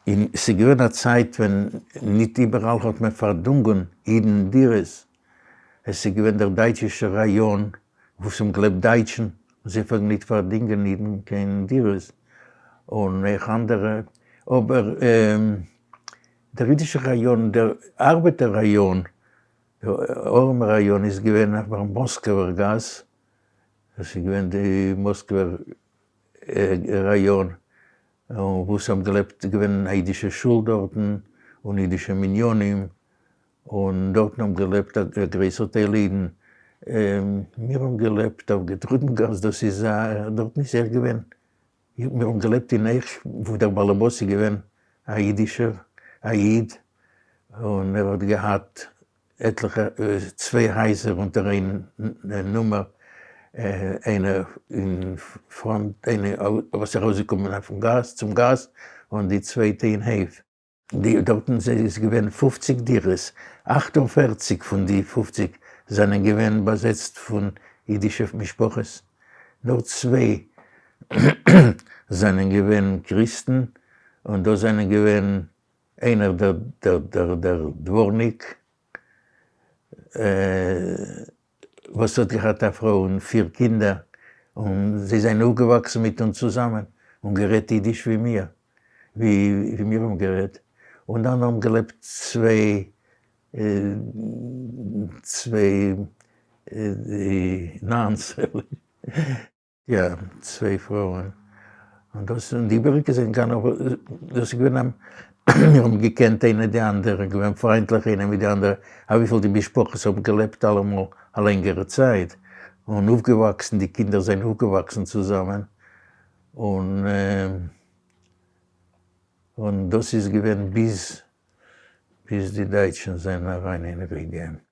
און ס'איז געווען א צייט ווען ניט איבעראל האט מען פארדונגען אידן דירות, עס איז געווען דער דייטשישער ראיאן וואו ס'האבן געלעבט דייטשן און זיי פלעגן ניט פארדינגען אידן קיין דירות און אויך אנדערע, אבער דער אידישער ראיאן, דער ארבעטער ראיאן, דער ארעמער ראיאן איז געווען אויף דער מאסקווער גאס, דאס איז געווען די מאסקווער ראיאן, וואו ס'האבן געלעבט, געווען א אידישע שול דארטן, און אידישע מניינים, און דארטן האבן געלעבט א גרויסער טייל אידן. מיר האבן געלעבט אויף גערטרודן גאס, דאס איז א, דארטן איז אויך געווען, מיר האבן געלעבט אין אויך וואו דער באלעבאס איז געווען א אידישער, א איד, און ער האט געהאט עטליכע, צוויי הייזער אונטער איין נומער, איינע אין front, איינע וואס איז ארויסגעקומען אויפן גאס, צום גאס, און די צווייטע אין הויף. די דארטן איז געווען 50 דירות, 48 פון די 50 זענען געווען באזעצט פון אידישע משפחות, נאר צוויי זענען געווען קריסטן, און דאס זענען געווען איינער דער דווארניק וואס האט געהאט א פרוי און פיר קינדער, און זיי זענען אויפגעוואקסן מיט אונז צוזאמען, און גערעדט אידיש ווי מיר, ווי מיר האבן גערעדט, און דאן האבן געלעבט צוויי צוויי nuns. יא, צוויי פרויען, און דאס און די איבעריגע זענען געגאנגען אבער דאס איז געווען א מיר האבן געקענט איינע די אנדערע, געווען פריינטליך איינע מיט די אנדערע, אויף וויפיל די משפחות האבן געלעבט אלעמאל א לענגערע צייט, און אויפגעוואקסן, די קינדער זענען אויפגעוואקסן צוזאמען, און און דאס איז געווען ביז ביז די דייטשן זענען אריין אין ריגע.